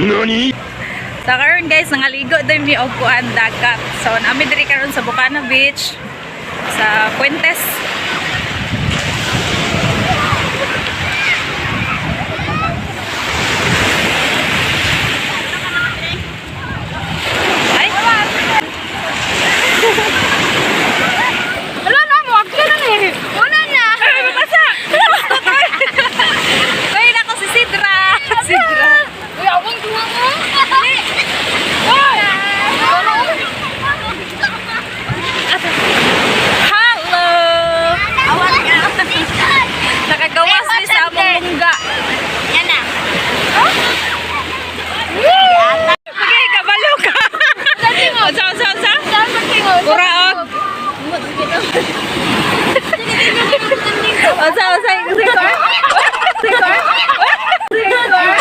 NANI? Sa karon guys, nangaligo din mi og kuan, dagat. So nami diri karon sa Bukana Beach sa Puentes. Ay! Wala na mo, action na eh. Wala na. Ay, mabasa! Ay, nako si Sidra! Sidra! Uy, akong duha mo. Hello! Nakagawas ni sa among mungga. Yan na. Okay, kabalo ka! Unsa, unsa, unsa? Kuraot! Unsa, unsa? Sikor? Sikor? Sikor?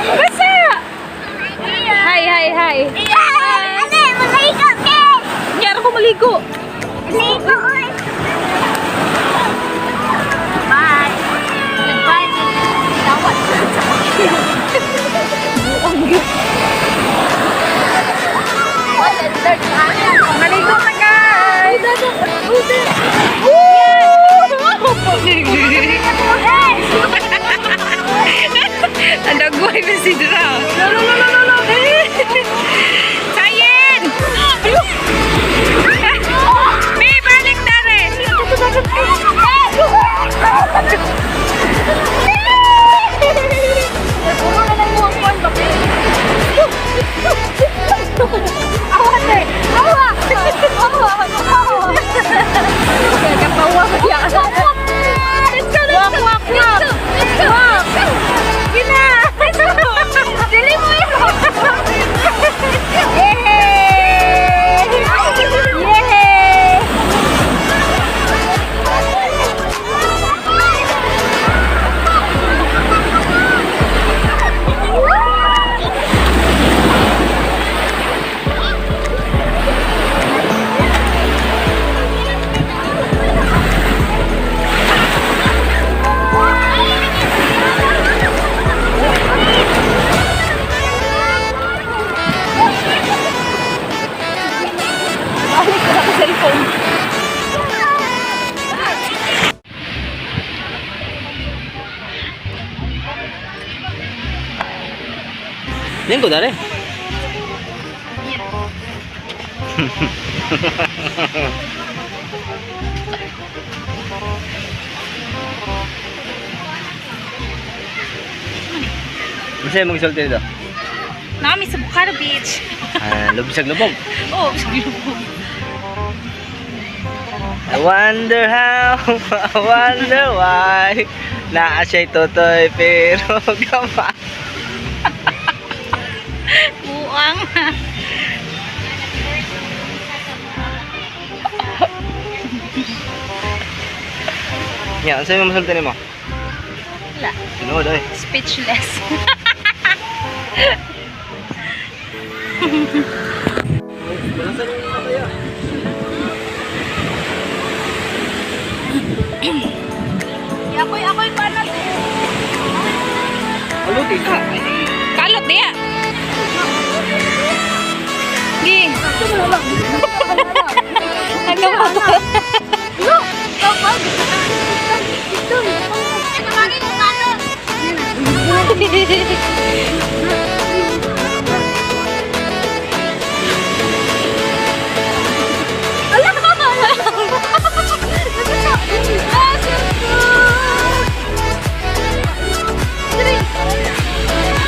Basa! Hi, hi, hi. Ano, maligo ke. Nyara ko maligo. Maligo. Bye. Goodbye. Tawad. Maligo na, guys! Ang dagway na si Dra. No, no, no, no, no, no. Sayin! Mi, balik na rin! Katawa kaya. Let's go, let's go. Walk, walk, walk. Let's go. Walk. Gina! Dili mo yun. Yay! Yay! Balik ko na ko cellphone. Linggo dare. Unsa imong gisulti dito? Nami sa Bukana Beach. Ah, lubsag lubog. Oh, lubog. I wonder how, I wonder why. Naa siya'y totoy pero gamay. Buang. Nya, unsa imong masulti nimo? Wala. Tinuod oy. Speechless. Ako'y, ako'y paano? Aluti ka. Kalot diya. Gi. Nagawa. Tawagin ko paano?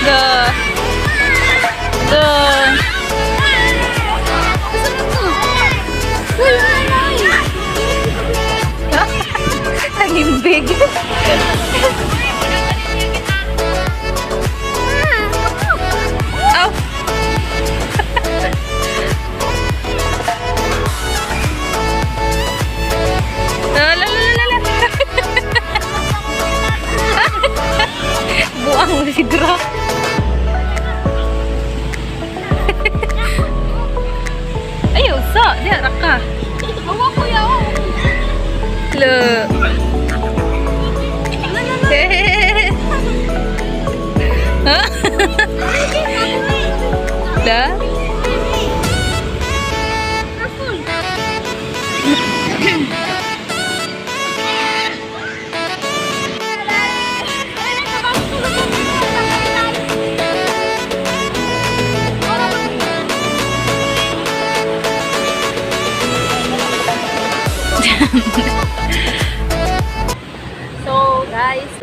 The The Nangimbig.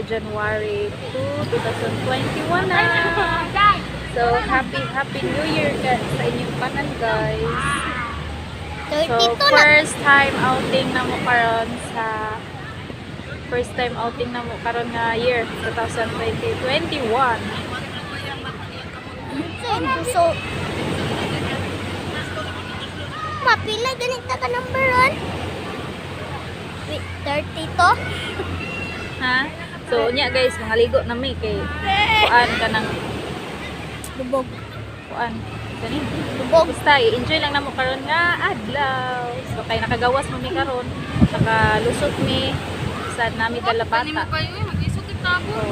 January 2, 2021 na. So, happy, happy New Year sa inyong tanan, guys. So, 32 na. first time outing na mo karon sa first time outing na mo karon nga year 2021. So, mapila ganito ka number 1? Wait, 32? Ha? So, unya guys, mga ligo na mi kay kuan ka ng Lubog. Kuan. Gani. Lubog. Basta i-enjoy lang namo karon nga adlaw. So kay nakagawas mo mi karon, nakalusot mi sa nami dala bata. So,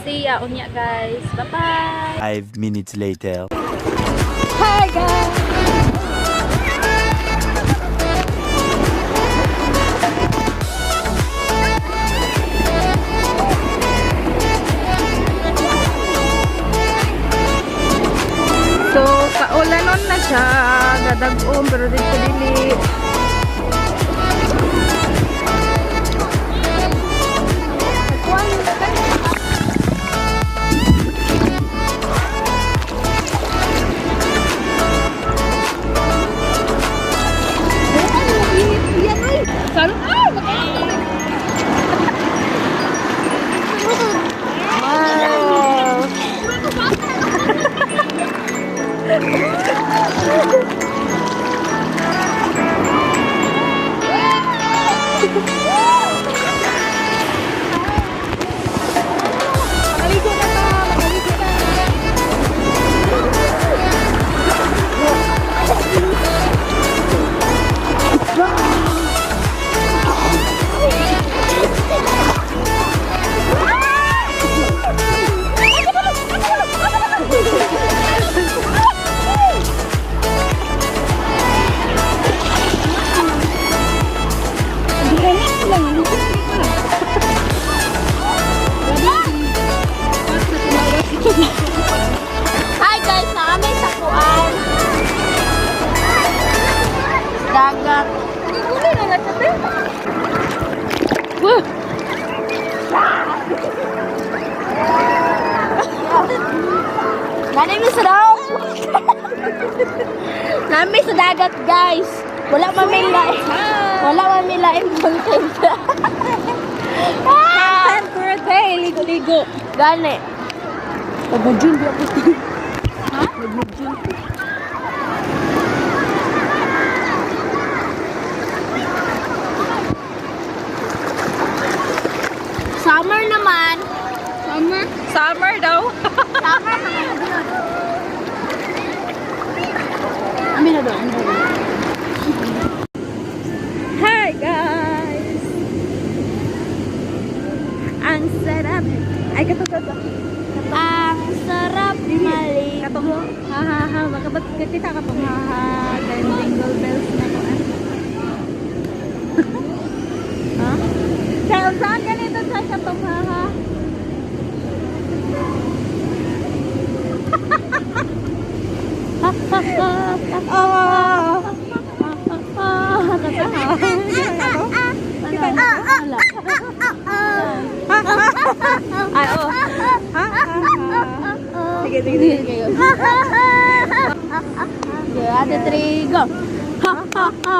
see ya unya, guys. Bye-bye. 5 minutes later. Hi, guys. So, kaulanon na siya, gadag-om pero dito dili. Wow. Maligo na ta, maligo na. Hi guys, naami sa kuan. Dagat. Gulay na na siya, te. Nami sa dagat. Nami sa dagat, guys. Wala man may lain. Wala man may lain content. Content for a day, ligo-ligo. Gani. Summer naman. Summer? Summer daw. Summer naman. Amin na doon. Hi, guys! Ang sarap. Ay, kato, kato. Ang sarap mali. Kato. Ha, ha, ha. Makabat, kita ka pang ha, ha. Then jingle bells na ko. Ah. Ha? Saan, saan ganito sa katong ha, ha? Ha, ha, ha, ha, ha. Ha, ha, ha. Kita niyo? Ay, oh. Ha, ha, ha. Sige, sige, sige. Okay, ate, three, go. Ha, ha, ha.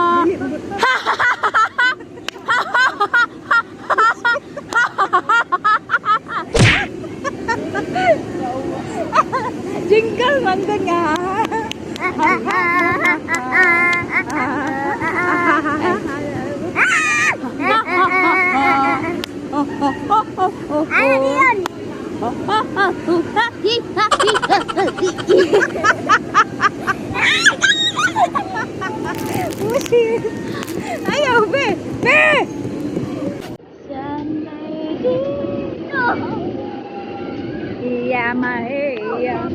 Jingle man ko nga. Ano yun? Ayaw, be! Be! Sana'y dito. Iya, mahiya.